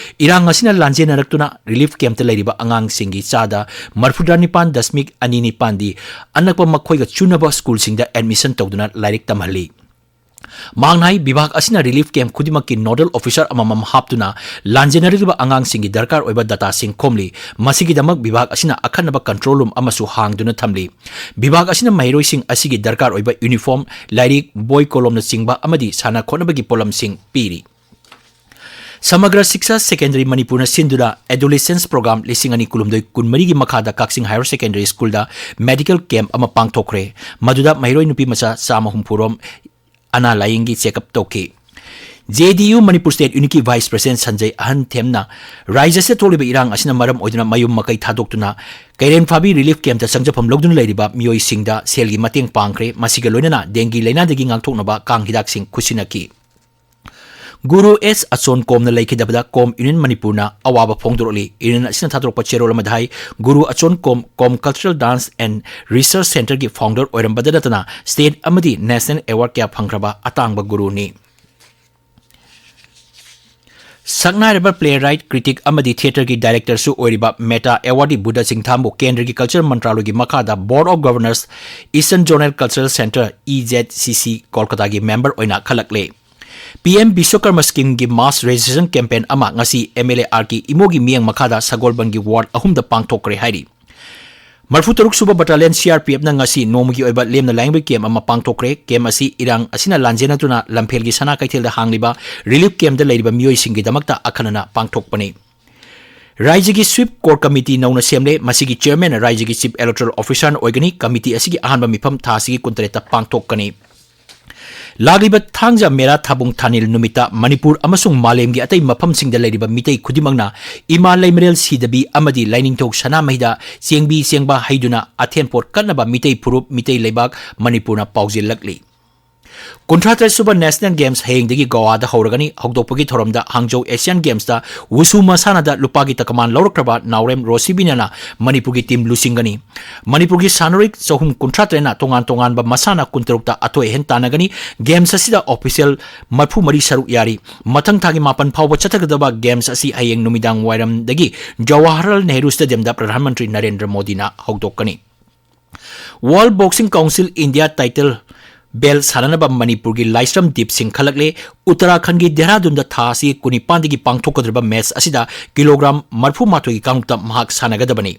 ꯏꯔꯥꯡ ꯑꯁꯤꯅ ꯂꯥꯟꯖꯦꯟꯅꯔꯛꯇꯨꯅ ꯔꯤꯂꯤꯐ ꯀꯦꯝꯞꯇ ꯂꯩꯔꯤꯕ ꯑꯉꯥꯡꯁꯤꯡꯒꯤ ꯆꯥꯗ ꯃꯔꯐꯨꯇꯔꯥ ꯅꯤꯄꯥꯟ ꯗꯁꯃꯤꯛ ꯑꯅꯤ ꯅꯤꯄꯥꯟꯗꯤ ꯑꯅꯛꯄ ꯃꯈꯣꯏꯒ ꯆꯨꯅꯕ ꯁ꯭ꯀꯨꯜꯁꯤꯡꯗ ꯑꯦꯗꯃꯤꯁꯟ ꯇꯧꯗꯨꯅ ꯂꯥꯏꯔꯤꯛ ꯇꯝꯍꯜꯂꯤ꯫ ꯃꯍꯥꯛꯅ ꯍꯥꯏ, ꯕꯤꯚꯥꯒ ꯑꯁꯤꯅ ꯔꯤꯂꯤꯐ ꯀꯦꯝꯞ ꯈꯨꯗꯤꯡꯃꯛꯀꯤ ꯅꯣꯗꯜ ꯑꯣꯐꯤꯁꯥꯔ ꯑꯃꯃꯝ ꯍꯥꯞꯇꯨꯅ ꯂꯥꯟꯖꯦꯟꯅꯔꯤꯕ ꯑꯉꯥꯡꯁꯤꯡꯒꯤ ꯗꯔꯀꯥꯔ ꯑꯣꯏꯕ ꯗꯇꯥꯁꯤꯡ ꯈꯣꯝꯂꯤ꯫ ꯃꯁꯤꯒꯤꯗꯃꯛ ꯕꯤꯚꯥꯒ ꯑꯁꯤꯅ ꯑꯈꯟꯅꯕ ꯀꯟꯇ꯭ꯔꯣꯜ ꯔꯨꯝ ꯑꯃꯁꯨ ꯍꯥꯡꯗꯨꯅ ꯊꯝꯂꯤ꯫ ꯕꯤꯚꯥꯒ ꯑꯁꯤꯅ ꯃꯍꯩꯔꯣꯏꯁꯤꯡ ꯑꯁꯤꯒꯤ ꯗꯔꯀꯥꯔ ꯑꯣꯏꯕ ꯌꯨꯅꯤꯐꯣꯔꯝ, ꯂꯥꯏꯔꯤꯛ, ꯕꯣꯏ, ꯀꯣꯂꯣꯝꯅꯆꯤꯡꯕ ꯑꯃꯗꯤ ꯁꯥꯟꯅ ꯈꯣꯠꯅꯕꯒꯤ ꯄꯣꯠꯂꯝꯁꯤꯡ ꯄꯤꯔꯤ꯫ ꯁꯃꯒ꯭ꯔ ꯁꯤꯛꯁꯥ ꯁꯦꯀꯦꯟꯗꯔꯤ ꯃꯅꯤꯄꯨꯔꯅ ꯁꯤꯟꯗꯨꯅ ꯑꯦꯗꯣꯂꯦꯁꯦꯟꯁ ꯄ꯭ꯔꯣꯒ꯭ꯔꯥꯝ ꯂꯤꯁꯤꯡ ꯑꯅꯤ ꯀꯨꯟꯍꯨꯝꯗꯣꯏ ꯀꯨꯟꯃꯔꯤꯒꯤ ꯃꯈꯥꯗ ꯀꯛꯆꯤꯡ ꯍꯥꯌꯔ ꯁꯦꯀꯦꯟꯗꯔꯤ ꯁ꯭ꯀꯨꯜꯗ ꯃꯦꯗꯤꯀꯦꯜ ꯀꯦꯝꯞ ꯑꯃ ꯄꯥꯡꯊꯣꯛꯈ꯭ꯔꯦ꯫ ꯃꯗꯨꯗ ꯃꯍꯩꯔꯣꯏ ꯅꯨꯄꯤ ꯃꯆꯥ ꯆꯥꯝꯃ ꯍꯨꯝꯐꯨ ꯔꯣꯝ ꯑꯅꯥ ꯂꯥꯌꯦꯡꯒꯤ ꯆꯦꯛꯑꯞ ꯇꯧꯈꯤ꯫ J D U Manipur state ꯌꯨꯅꯤꯠꯀꯤ ꯚꯥꯏꯁ ꯄ꯭ꯔꯁꯤꯗꯦꯟꯠ ꯁꯟꯖꯌ ꯑꯍꯟꯊꯦꯝꯅ ꯔꯥꯖ꯭ꯌ ꯑꯁꯤꯗ ꯊꯣꯛꯂꯤꯕ ꯏꯔꯥꯡ ꯑꯁꯤꯅ ꯃꯔꯝ ꯑꯣꯏꯗꯨꯅ ꯃꯌꯨꯝ ꯃꯀꯩ ꯊꯥꯗꯣꯛꯇꯨꯅ ꯀꯩꯔꯦꯟ ꯐꯥꯕꯤ ꯔꯤꯂꯤꯐ ꯀꯦꯝꯞꯇ ꯆꯪꯖꯐꯝ ꯂꯧꯗꯨꯅ ꯂꯩꯔꯤꯕ ꯃꯤꯑꯣꯏꯁꯤꯡꯗ ꯁꯦꯜꯒꯤ ꯃꯇꯦꯡ ꯄꯥꯡꯈ꯭ꯔꯦ꯫ ꯃꯁꯤꯒ ꯂꯣꯏꯅꯅ ꯗꯦꯡꯒꯤ ꯂꯥꯏꯅꯥꯗꯒꯤ ꯉꯥꯛꯊꯣꯛꯅꯕ ꯀꯥꯡ ꯍꯤꯗꯥꯛꯁꯤꯡ ꯈꯨꯠꯁꯤꯟꯅꯈꯤ꯫ ꯒꯨꯔꯨ ꯑꯦꯁ ꯑꯆꯣꯟ ꯀꯣꯝꯅ ꯂꯩꯈꯤꯗꯕꯗ ꯀꯣꯝ ꯌꯨꯅꯤꯌꯟ ꯃꯅꯤꯄꯨꯔꯅ ꯑꯋꯥꯕ ꯐꯣꯡꯗꯣꯔꯛꯂꯤ꯫ ꯌꯨꯅꯤꯌꯟ ꯑꯁꯤꯅ ꯊꯥꯗꯣꯔꯛꯄ ꯆꯦꯔꯣꯜ ꯑꯃꯗ ꯍꯥꯏ, ꯒꯨꯔꯨ ꯑꯆꯣꯟ ꯀꯣꯝ, ꯀꯣꯝ Cultural Dance and Research Centreꯒꯤ founder ꯑꯣꯏꯔꯝꯕꯗ ꯅꯠꯇꯅ state ꯑꯃꯗꯤ national award ꯀꯌꯥ ꯐꯪꯈ꯭ꯔꯕ ꯑꯇꯥꯡꯕ ꯒꯨꯔꯨꯅꯤ꯫ ꯁꯛꯅꯥꯏꯔꯕ playwright, critic ꯑꯃꯗꯤ theatreꯒꯤ directorꯁꯨ ꯑꯣꯏꯔꯤꯕ ꯃꯦꯇꯥ ꯑꯦꯋꯥꯔꯗꯤ ꯕꯨꯙ ꯁꯤꯡꯊꯥꯝꯕꯨ ꯀꯦꯟꯗ꯭ꯔꯒꯤ culture ꯃꯟꯇ꯭ꯔꯥꯂꯣꯏꯒꯤ ꯃꯈꯥꯗ Board of Governors, Eastern Zonal Cultural Centre, E Z C C, ꯀꯣꯜꯀꯇꯥꯒꯤ member ꯑꯣꯏꯅ ꯈꯜꯂꯛꯂꯦ꯫ ꯄꯤ ꯑꯦꯝ ꯕꯤꯁ꯭ꯋꯀꯔꯃ schemeꯒꯤ mass registration campaign ꯑꯃ ꯉꯁꯤ M L A R K ꯏꯃꯣꯒꯤ ꯃꯤꯠꯌꯦꯡ ꯃꯈꯥꯗ ꯁꯒꯣꯜꯕꯟꯒꯤ ward ꯑꯍꯨꯝꯗ ꯄꯥꯡꯊꯣꯛꯈ꯭ꯔꯦ ꯍꯥꯏꯔꯤ꯫ ꯃꯔꯤꯐꯨ ꯇꯔꯨꯛ ꯁꯨꯕ Battalion C R P Fꯅ ꯉꯁꯤ ꯅꯣꯡꯃꯒꯤ ꯑꯣꯏꯕ ꯂꯦꯝꯅ ꯂꯥꯏꯌꯦꯡꯕꯒꯤ camp ꯑꯃ ꯄꯥꯡꯊꯣꯛꯈ꯭ꯔꯦ꯫ Camp ꯑꯁꯤ ꯏꯔꯥꯡ ꯑꯁꯤꯅ ꯂꯥꯟꯖꯦꯟꯅꯗꯨꯅ ꯂꯝꯐꯦꯜꯒꯤ ꯁꯅꯥ ꯀꯩꯊꯦꯜꯗ ꯍꯥꯡꯂꯤꯕ relief campꯇ ꯂꯩꯔꯤꯕ ꯃꯤꯑꯣꯏꯁꯤꯡꯒꯤꯗꯃꯛꯇ ꯑꯈꯟꯅꯅ ꯄꯥꯡꯊꯣꯛꯄꯅꯤ꯫ ꯔꯥꯏꯖ꯭ꯌꯒꯤ Sweep Core Committee ꯅꯧꯅ ꯁꯦꯝꯂꯦ꯫ ꯃꯁꯤꯒꯤ chairman ꯔꯥꯏꯖ꯭ꯌꯒꯤ Chief Electoral Officerꯅ ꯑꯣꯏꯒꯅꯤ꯫ Committee ꯑꯁꯤꯒꯤ ꯑꯍꯥꯟꯕ ꯃꯤꯐꯝ ꯊꯥ ꯑꯁꯤꯒꯤ ꯀꯨꯟꯇꯔꯦꯠꯇ ꯄꯥꯡꯊꯣꯛꯀꯅꯤ꯫ ꯂꯥꯛꯂꯤꯕ ꯊꯥꯡꯖ ꯃꯦꯔꯥ ꯊꯥꯕꯨꯡ ꯊꯥꯅꯤꯜ ꯅꯨꯃꯤꯠꯇ ꯃꯅꯤꯄꯨꯔ ꯑꯃꯁꯨꯡ ꯃꯥꯂꯦꯝꯒꯤ ꯑꯇꯩ ꯃꯐꯝꯁꯤꯡꯗ ꯂꯩꯔꯤꯕ ꯃꯤꯇꯩ ꯈꯨꯗꯤꯡꯃꯛꯅ ꯏꯃꯥ ꯂꯩꯃꯔꯦꯜ ꯁꯤꯗꯕꯤ ꯑꯃꯗꯤ ꯂꯥꯏꯅꯤꯡꯊꯧ ꯁꯅꯥꯃꯍꯤꯗ ꯆꯦꯡꯕꯤ ꯆꯦꯡꯕ ꯍꯩꯗꯨꯅ ꯑꯊꯦꯟꯄꯣꯠ ꯀꯠꯅꯕ ꯃꯤꯇꯩ ꯐꯨꯔꯨꯞ ꯃꯤꯇꯩ ꯂꯩꯕꯥꯛ ꯃꯅꯤꯄꯨꯔꯅ ꯄꯥꯎꯖꯦꯜꯂꯛꯂꯤ꯫ ꯀꯨꯟꯊ꯭ꯔꯥ ꯇꯔꯦꯠ ꯁꯨꯕ National Games ꯍꯌꯦꯡꯗꯒꯤ ꯒꯣꯋꯥꯗ ꯍꯧꯔꯒꯅꯤ꯫ ꯍꯧꯗꯣꯛꯄꯒꯤ ꯊꯧꯔꯝꯗ ꯍꯥꯡꯖꯧ Asian Gamesꯇ wushu ꯃꯁꯥꯟꯅꯗ ꯂꯨꯄꯥꯒꯤ ꯇꯀꯃꯥꯟ ꯂꯧꯔꯛꯈ꯭ꯔꯕ ꯅꯥꯎꯔꯦꯝ ꯔꯣꯁꯤꯕꯤꯅꯥꯅ ꯃꯅꯤꯄꯨꯔꯒꯤ team ꯂꯨꯆꯤꯡꯒꯅꯤ꯫ ꯃꯅꯤꯄꯨꯔꯒꯤ ꯁꯥꯟꯅꯔꯣꯏ ꯆꯍꯨꯝ ꯀꯨꯟꯊ꯭ꯔꯥ ꯇꯔꯦꯠꯅ ꯇꯣꯉꯥꯟ ꯇꯣꯉꯥꯟꯕ ꯃꯁꯥꯟꯅ ꯀꯨꯟꯇꯔꯨꯛꯇ ꯑꯊꯣꯏ ꯑꯍꯦꯟ ꯇꯥꯟꯅꯒꯅꯤ꯫ Games ꯑꯁꯤꯗ official ꯃꯔꯤꯐꯨ ꯃꯔꯤ ꯁꯔꯨꯛ ꯌꯥꯔꯤ꯫ ꯃꯊꯪ ꯊꯥꯒꯤ ꯃꯥꯄꯟ ꯐꯥꯎꯕ ꯆꯠꯊꯒꯗꯕ Games ꯑꯁꯤ ꯍꯌꯦꯡ ꯅꯨꯃꯤꯗꯥꯡ ꯋꯥꯏꯔꯝꯗꯒꯤ ꯖꯋꯥꯍꯔꯂꯥꯜ ꯅꯦꯍꯔꯨ Stadiumꯗ ꯄ꯭ꯔꯙꯥꯟ ꯃꯟꯇ꯭ꯔꯤ ꯅꯔꯦꯟꯗ꯭ꯔ ꯃꯣꯗꯤꯅ ꯍꯧꯗꯣꯛꯀꯅꯤ꯫ World Boxing Council India title belt ꯁꯥꯟꯅꯅꯕ ꯃꯅꯤꯄꯨꯔꯒꯤ ꯂꯥꯏꯁ꯭ꯔꯝ ꯗꯤꯞ ꯁꯤꯡ ꯈꯜꯂꯛꯂꯦ꯫ ꯎꯠꯇꯔꯥꯈꯟꯒꯤ ꯗꯦꯍꯔꯥꯗꯨꯟꯗ ꯊꯥ ꯑꯁꯤꯒꯤ ꯀꯨꯟꯅꯤꯄꯥꯟꯗꯒꯤ ꯄꯥꯡꯊꯣꯛꯀꯗꯧꯔꯤꯕ match ꯑꯁꯤꯗ kilogram ꯃꯔꯤꯐꯨ ꯃꯥꯊꯣꯏꯒꯤ ꯀꯥꯡꯂꯨꯞꯇ ꯃꯍꯥꯛ ꯁꯥꯟꯅꯒꯗꯕꯅꯤ꯫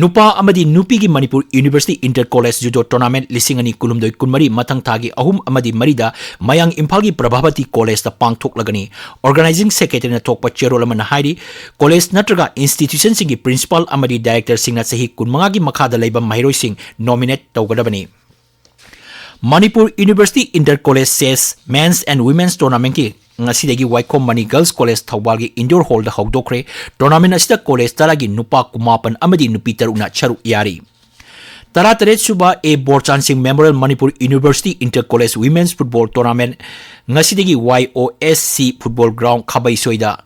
ꯅꯨꯄꯥ ꯑꯃꯗꯤ ꯅꯨꯄꯤꯒꯤ Manipur University Inter College Judo Tournament ꯂꯤꯁꯤꯡ ꯑꯅꯤ ꯀꯨꯟꯍꯨꯝꯗꯣꯏ ꯀꯨꯟꯃꯔꯤ ꯃꯊꯪ ꯊꯥꯒꯤ ꯑꯍꯨꯝ ꯑꯃꯗꯤ ꯃꯔꯤꯗ ꯃꯌꯥꯡ ꯏꯝꯐꯥꯜꯒꯤ ꯄ꯭ꯔꯚꯥꯕꯇꯤ Collegeꯇ ꯄꯥꯡꯊꯣꯛꯂꯒꯅꯤ꯫ Organizing Secretaryꯅ ꯊꯣꯛꯄ ꯆꯦꯔꯣꯜ ꯑꯃꯅ ꯍꯥꯏꯔꯤ, college ꯅꯠꯇ꯭ꯔꯒ institutionꯁꯤꯡꯒꯤ principal ꯑꯃꯗꯤ directorꯁꯤꯡꯅ ꯆꯍꯤ ꯀꯨꯟꯃꯉꯥꯒꯤ ꯃꯈꯥꯗ ꯂꯩꯕ ꯃꯍꯩꯔꯣꯏꯁꯤꯡ nominate ꯇꯧꯒꯗꯕꯅꯤ꯫ Manipur University Inter College Chess Men's and Women's Tournamentꯀꯤ ꯉꯁꯤꯗꯒꯤ ꯋꯥꯏꯈꯣꯝ ꯃꯅꯤ Girls College ꯊꯧꯕꯥꯜꯒꯤ indoor hallꯗ ꯍꯧꯗꯣꯛꯈ꯭ꯔꯦ꯫ Tournament ꯑꯁꯤꯗ college ꯇꯔꯥꯒꯤ ꯅꯨꯄꯥ ꯀꯨꯟꯃꯥꯄꯟ ꯑꯃꯗꯤ ꯅꯨꯄꯤ ꯇꯔꯨꯛꯅ ꯁꯔꯨꯛ ꯌꯥꯔꯤ꯫ ꯇꯔꯥꯇꯔꯦꯠ ꯁꯨꯕ A ꯕꯣꯔꯆꯥꯟ ꯁꯤꯡ Memorial Manipur University Inter College Women's Football Tournament ꯉꯁꯤꯗꯒꯤ Y O S C Football Ground ꯈꯥꯕꯩꯁꯣꯏꯗ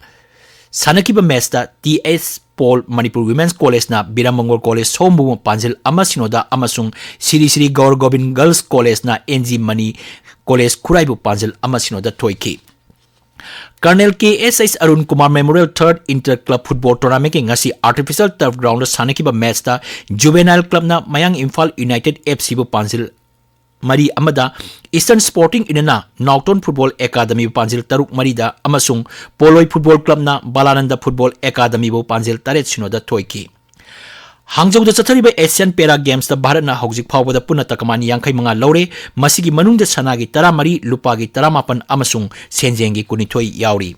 ꯁꯥꯟꯅꯈꯤꯕ matchꯇ T S Paul Manipur Women's Collegeꯅ ꯕꯤꯔꯥꯃꯪꯒꯣꯜ College ꯁꯑꯣꯝꯕꯨꯡꯕꯨ ꯄꯥꯟꯖꯤꯜ ꯑꯃ ꯁꯤꯅꯣꯗ ꯑꯃꯁꯨꯡ ꯁꯤꯔꯤ ꯁꯤꯔꯤ ꯒꯧꯔ Gobin Girls Collegeꯅ N G Mani College ꯈꯨꯔꯥꯏꯕꯨ ꯄꯥꯟꯖꯤꯜ ꯑꯃ ꯁꯤꯅꯣꯗ ꯊꯣꯏꯈꯤ꯫ Colonel K S H Arun Kumar Memorial Third Inter Club Football Tournamentꯀꯤ ꯉꯁꯤ Artificial Turf Groundꯗ ꯁꯥꯟꯅꯈꯤꯕ matchꯇ Juvenile Clubꯅ ꯃꯌꯥꯡ Imphal United FCꯕꯨ ꯄꯥꯟꯖꯤꯜ ꯃꯔꯤ ꯑꯃꯗ, Eastern Sporting Unionꯅ ꯅꯥꯎꯇꯣꯟ Football Academyꯕꯨ ꯄꯥꯟꯖꯤꯜ ꯇꯔꯨꯛ ꯃꯔꯤꯗ ꯑꯃꯁꯨꯡ ꯄꯣꯂꯣꯏ Football Clubꯅ ꯕꯥꯂꯥꯅꯟꯗ Football Academyꯕꯨ ꯄꯥꯟꯖꯤꯜ ꯇꯔꯦꯠ ꯁꯤꯅꯣꯗ ꯊꯣꯏꯈꯤ꯫ ꯍꯥꯡꯖꯧꯗ ꯆꯠꯊꯔꯤꯕ Asian Para Gamesꯇ ꯚꯥꯔꯠꯅ ꯍꯧꯖꯤꯛ ꯐꯥꯎꯕꯗ ꯄꯨꯟꯅ ꯇꯀꯃꯥꯟ ꯌꯥꯡꯈꯩ ꯃꯉꯥ ꯂꯧꯔꯦ꯫ ꯃꯁꯤꯒꯤ ꯃꯅꯨꯡꯗ ꯁꯅꯥꯒꯤ ꯇꯔꯥꯃꯔꯤ, ꯂꯨꯄꯥꯒꯤ ꯇꯔꯥꯃꯥꯄꯟ ꯑꯃꯁꯨꯡ ꯁꯦꯟꯖꯦꯡꯒꯤ ꯀꯨꯟꯅꯤꯊꯣꯏ ꯌꯥꯎꯔꯤ꯫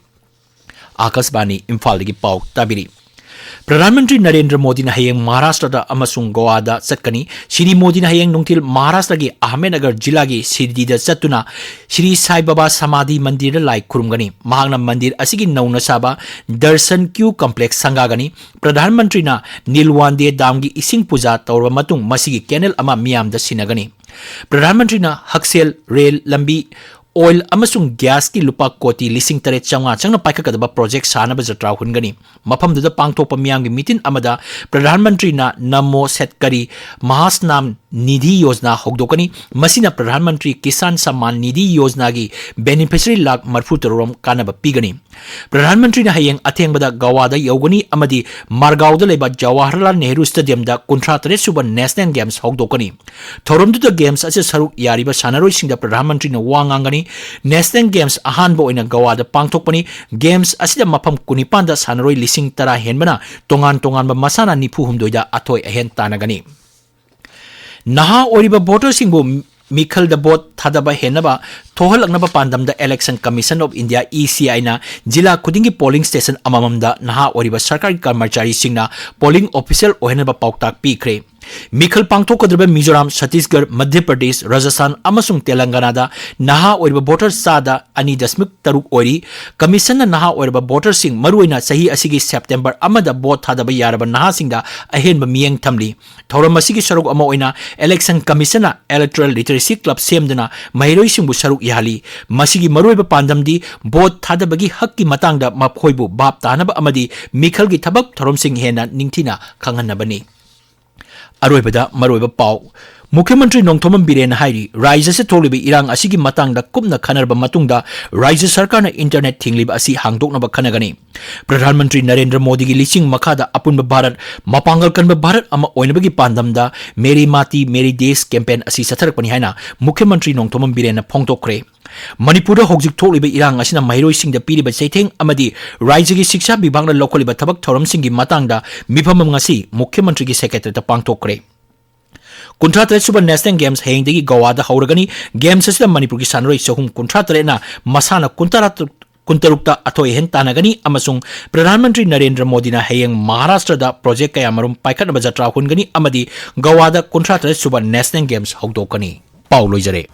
ꯑꯥꯀꯥꯁꯕꯥꯅꯤ ꯏꯝꯐꯥꯜꯗꯒꯤ ꯄꯥꯎ ꯇꯥꯕꯤꯔꯤ꯫ ꯄ꯭ꯔꯙꯥꯟ ꯃꯟꯇ꯭ꯔꯤ ꯅꯔꯦꯟꯗ꯭ꯔ ꯃꯣꯗꯤꯅ ꯍꯌꯦꯡ ꯃꯍꯥꯔꯥꯁꯇ꯭ꯔꯗ ꯑꯃꯁꯨꯡ ꯒꯣꯋꯥꯗ ꯆꯠꯀꯅꯤ꯫ ꯁ꯭ꯔꯤ ꯃꯣꯗꯤꯅ ꯍꯌꯦꯡ ꯅꯨꯡꯊꯤꯜ ꯃꯍꯥꯔꯥꯁꯇ꯭ꯔꯒꯤ ꯑꯍꯃꯦꯗꯅꯒꯔ ꯖꯤꯂꯥꯒꯤ ꯁꯤꯔꯗꯤꯗ ꯆꯠꯇꯨꯅ ꯁ꯭ꯔꯤ ꯁꯥꯏ ꯕꯥꯕꯥ ꯁꯃꯥꯙꯤ ꯃꯟꯗꯤꯔꯗ ꯂꯥꯏ ꯈꯨꯔꯨꯝꯒꯅꯤ꯫ ꯃꯍꯥꯛꯅ ꯃꯟꯗꯤꯔ ꯑꯁꯤꯒꯤ ꯅꯧꯅ ꯁꯥꯕ Darshan Queue Complex ꯁꯪꯒꯥꯒꯅꯤ꯫ ꯄ꯭ꯔꯙꯥꯟ ꯃꯟꯇ꯭ꯔꯤꯅ ꯅꯤꯜꯋꯥꯟꯗꯦ ꯗꯥꯝꯒꯤ ꯏꯁꯤꯡ ꯄꯨꯖꯥ ꯇꯧꯔꯕ ꯃꯇꯨꯡ ꯃꯁꯤꯒꯤ canal ꯑꯃ ꯃꯤꯌꯥꯝꯗ ꯁꯤꯟꯅꯒꯅꯤ꯫ ꯄ꯭ꯔꯙꯥꯟ ꯃꯟꯇ꯭ꯔꯤꯅ ꯍꯛꯁꯦꯜ, ꯔꯦꯜ, ꯂꯝꯕꯤ, oil ꯑꯃꯁꯨꯡ gasꯀꯤ ꯂꯨꯄꯥ ꯀꯣꯇꯤ ꯂꯤꯁꯤꯡ ꯇꯔꯦꯠ ꯆꯥꯝꯃꯉꯥ ꯆꯪꯅ ꯄꯥꯏꯈꯠꯀꯗꯕ project ꯁꯥꯅꯕ ꯖꯇ꯭ꯔꯥ ꯍꯨꯟꯒꯅꯤ꯫ ꯃꯐꯝꯗꯨꯗ ꯄꯥꯡꯊꯣꯛꯄ ꯃꯤꯌꯥꯝꯒꯤ meeting ꯑꯃꯗ ꯄ꯭ꯔꯙꯥꯟ ꯃꯟꯇ꯭ꯔꯤꯅ ꯅꯃꯣ ꯁꯦꯠꯀꯔꯤ ꯃꯍꯥꯁꯅꯥꯝ ꯅꯤꯙꯤ ꯌꯣꯖꯅꯥ ꯍꯧꯗꯣꯛꯀꯅꯤ꯫ ꯃꯁꯤꯅ ꯄ꯭ꯔꯙꯥꯟ ꯃꯟꯇ꯭ꯔꯤ ꯀꯤꯁꯥꯟ ꯁꯝꯃꯥꯟ ꯅꯤꯙꯤ ꯌꯣꯖꯅꯥꯒꯤ beneficiary ꯂꯥꯈ ꯃꯔꯤꯐꯨ ꯇꯔꯨꯛ ꯔꯣꯝ ꯀꯥꯟꯅꯕ ꯄꯤꯒꯅꯤ꯫ ꯄ꯭ꯔꯙꯥꯟ ꯃꯟꯇ꯭ꯔꯤꯅ ꯍꯌꯦꯡ ꯑꯊꯦꯡꯕꯗ ꯒꯋꯥꯗ ꯌꯧꯒꯅꯤ ꯑꯃꯗꯤ ꯃꯥꯔꯒꯥꯎꯗ ꯂꯩꯕ ꯖꯋꯥꯍꯔꯂꯥꯜ ꯅꯦꯍꯔꯨ Stadiumꯗ ꯀꯨꯟꯊ꯭ꯔꯥ ꯇꯔꯦꯠ ꯁꯨꯕ National Games ꯍꯧꯗꯣꯛꯀꯅꯤ꯫ ꯊꯧꯔꯝꯗꯨꯗ games ꯑꯁꯤꯗ ꯁꯔꯨꯛ ꯌꯥꯔꯤꯕ ꯁꯥꯟꯅꯔꯣꯏꯁꯤꯡꯗ ꯄ꯭ꯔꯙꯥꯟ ꯃꯟꯇ꯭ꯔꯤꯅ ꯋꯥ ꯉꯥꯡꯒꯅꯤ꯫ National Games ꯑꯍꯥꯟꯕ ꯑꯣꯏꯅ ꯒꯋꯥꯗ ꯄꯥꯡꯊꯣꯛꯄꯅꯤ꯫ Games ꯑꯁꯤꯗ ꯃꯐꯝ ꯀꯨꯟꯅꯤꯄꯥꯟꯗ ꯁꯥꯟꯅꯔꯣꯏ ꯂꯤꯁꯤꯡ ꯇꯔꯥ ꯍꯦꯟꯕꯅ ꯇꯣꯉꯥꯟ ꯇꯣꯉꯥꯟꯕ ꯃꯁꯥꯟꯅ ꯅꯤꯐꯨ ꯍꯨꯝꯗꯣꯏꯗ ꯑꯊꯣꯏ ꯑꯍꯦꯟ ꯇꯥꯟꯅꯒꯅꯤ꯫ ꯅꯍꯥ ꯑꯣꯏꯔꯤꯕ voterꯁꯤꯡꯕꯨ ꯃꯤꯈꯜꯗ vote ꯊꯥꯗꯕ ꯍꯦꯟꯅꯕ ꯊꯣꯛꯍꯜꯂꯛꯅꯕ ꯄꯥꯟꯗꯝꯗ Election Commission of India, ECIꯅ ꯖꯤꯂꯥ ꯈꯨꯗꯤꯡꯒꯤ polling station ꯑꯃꯃꯝꯗ ꯅꯍꯥ ꯑꯣꯏꯔꯤꯕ ꯁꯔꯀꯥꯔꯒꯤ ꯀꯔꯃꯆꯥꯔꯤꯁꯤꯡꯅ polling official ꯑꯣꯏꯍꯟꯅꯕ ꯄꯥꯎꯇꯥꯛ ꯄꯤꯈ꯭ꯔꯦ꯫ ꯃꯤꯈꯜ ꯄꯥꯡꯊꯣꯛꯀꯗꯧꯔꯤꯕ ꯃꯤꯖꯣꯔꯥꯝ, ꯁꯠꯇꯤꯁꯒꯔ, ꯃꯙ꯭ꯌ ꯄ꯭ꯔꯗꯦꯁ, ꯔꯥꯖꯁꯊꯥꯟ ꯑꯃꯁꯨꯡ ꯇꯦꯂꯪꯒꯥꯅꯥꯗ ꯅꯍꯥ ꯑꯣꯏꯔꯤꯕ voter ꯆꯥꯗ ꯑꯅꯤ ꯗꯁꯃꯤꯛ ꯇꯔꯨꯛ ꯑꯣꯏꯔꯤ꯫ Commissionꯅ ꯅꯍꯥ ꯑꯣꯏꯔꯕ voterꯁꯤꯡ, ꯃꯔꯨꯑꯣꯏꯅ ꯆꯍꯤ ꯑꯁꯤꯒꯤ September ꯑꯃꯗ vote ꯊꯥꯗꯕ ꯌꯥꯔꯕ ꯅꯍꯥꯁꯤꯡꯗ ꯑꯍꯦꯟꯕ ꯃꯤꯠꯌꯦꯡ ꯊꯝꯂꯤ꯫ ꯊꯧꯔꯝ ꯑꯁꯤꯒꯤ ꯁꯔꯨꯛ ꯑꯃ ꯑꯣꯏꯅ Election Commissionꯅ Electoral Literacy Club ꯁꯦꯝꯗꯨꯅ ꯃꯍꯩꯔꯣꯏꯁꯤꯡꯕꯨ ꯁꯔꯨꯛ ꯌꯥꯍꯜꯂꯤ꯫ ꯃꯁꯤꯒꯤ ꯃꯔꯨꯑꯣꯏꯕ ꯄꯥꯟꯗꯝꯗꯤ vote ꯊꯥꯗꯕꯒꯤ ꯍꯛꯀꯤ ꯃꯇꯥꯡꯗ ꯃꯈꯣꯏꯕꯨ ꯚꯥꯞ ꯇꯥꯅꯕ ꯑꯃꯗꯤ ꯃꯤꯈꯜꯒꯤ ꯊꯕꯛ ꯊꯧꯔꯝꯁꯤꯡ ꯍꯦꯟꯅ ꯅꯤꯡꯊꯤꯅ ꯈꯪꯍꯟꯅꯕꯅꯤ꯫ ꯑꯔꯣꯏꯕꯗ ꯃꯔꯨꯑꯣꯏꯕ ꯄꯥꯎ꯫ ꯃꯨꯈ꯭ꯌ ꯃꯟꯇ꯭ꯔꯤ ꯅꯣꯡꯊꯣꯝꯕꯝ ꯕꯤꯔꯦꯟꯅ ꯍꯥꯏꯔꯤ, ꯔꯥꯖ꯭ꯌ ꯑꯁꯤꯗ ꯊꯣꯛꯂꯤꯕ ꯏꯔꯥꯡ ꯑꯁꯤꯒꯤ ꯃꯇꯥꯡꯗ ꯀꯨꯞꯅ ꯈꯟꯅꯔꯕ ꯃꯇꯨꯡꯗ ꯔꯥꯖ꯭ꯌ ꯁꯔꯀꯥꯔꯅ internet ꯊꯤꯡꯂꯤꯕ ꯑꯁꯤ ꯍꯥꯡꯗꯣꯛꯅꯕ ꯈꯟꯅꯒꯅꯤ꯫ ꯄ꯭ꯔꯙꯥꯟ ꯃꯟꯇ꯭ꯔꯤ ꯅꯔꯦꯟꯗ꯭ꯔ ꯃꯣꯗꯤꯒꯤ ꯂꯤꯆꯤꯡ ꯃꯈꯥꯗ ꯑꯄꯨꯟꯕ ꯚꯥꯔꯠ, ꯃꯄꯥꯡꯒꯜ ꯀꯟꯕ ꯚꯥꯔꯠ ꯑꯃ ꯑꯣꯏꯅꯕꯒꯤ ꯄꯥꯟꯗꯝꯗ ꯃꯦꯔꯤ ꯃꯥꯇꯤ, ꯃꯦꯔꯤ ꯗꯦꯁ campaign ꯑꯁꯤ ꯆꯠꯊꯔꯛꯄꯅꯤ ꯍꯥꯏꯅ ꯃꯨꯈ꯭ꯌ ꯃꯟꯇ꯭ꯔꯤ ꯅꯣꯡꯊꯣꯝꯕꯝ ꯕꯤꯔꯦꯟꯅ ꯐꯣꯡꯗꯣꯛꯈ꯭ꯔꯦ꯫ ꯃꯅꯤꯄꯨꯔꯗ ꯍꯧꯖꯤꯛ ꯊꯣꯛꯂꯤꯕ ꯏꯔꯥꯡ ꯑꯁꯤꯅ ꯃꯍꯩꯔꯣꯏꯁꯤꯡꯗ ꯄꯤꯔꯤꯕ ꯆꯩꯊꯦꯡ ꯑꯃꯗꯤ ꯔꯥꯖ꯭ꯌꯒꯤ ꯁꯤꯛꯁꯥ ꯕꯤꯚꯥꯒꯅ ꯂꯧꯈꯠꯂꯤꯕ ꯊꯕꯛ ꯊꯧꯔꯝꯁꯤꯡꯒꯤ ꯃꯇꯥꯡꯗ ꯃꯤꯐꯝ ꯑꯃ ꯉꯁꯤ ꯃꯨꯈ꯭ꯌ ꯃꯟꯇ꯭ꯔꯤꯒꯤ secretariatꯇ ꯄꯥꯡꯊꯣꯛꯈ꯭ꯔꯦ꯫ ꯀꯨꯟꯊ꯭ꯔꯥ ꯇꯔꯦꯠ ꯁꯨꯕ National Games ꯍꯌꯦꯡꯗꯒꯤ ꯒꯣꯋꯥꯗ ꯍꯧꯔꯒꯅꯤ꯫ Games ꯑꯁꯤꯗ ꯃꯅꯤꯄꯨꯔꯒꯤ ꯁꯥꯟꯅꯔꯣꯏ ꯆꯍꯨꯝ ꯀꯨꯟꯊ꯭ꯔꯥ ꯇꯔꯦꯠꯅ ꯃꯁꯥꯟꯅ ꯀꯨꯟꯊ꯭ꯔꯥ ꯇꯔꯨꯛ, ꯀꯨꯟꯇꯔꯨꯛꯇ ꯑꯊꯣꯏ ꯑꯍꯦꯟ ꯇꯥꯟꯅꯒꯅꯤ ꯑꯃꯁꯨꯡ ꯄ꯭ꯔꯙꯥꯟ ꯃꯟꯇ꯭ꯔꯤ ꯅꯔꯦꯟꯗ꯭ꯔ ꯃꯣꯗꯤꯅ ꯍꯌꯦꯡ ꯃꯍꯥꯔꯥꯁꯇ꯭ꯔꯗ project ꯀꯌꯥꯃꯔꯨꯝ ꯄꯥꯏꯈꯠꯅꯕ ꯖꯇ꯭ꯔꯥ ꯍꯨꯟꯒꯅꯤ ꯑꯃꯗꯤ ꯒꯣꯋꯥꯗ ꯀꯨꯟꯊ꯭ꯔꯥ ꯇꯔꯦꯠ ꯁꯨꯕ National Games ꯍꯧꯗꯣꯛꯀꯅꯤ꯫ ꯄꯥꯎ ꯂꯣꯏꯖꯔꯦ꯫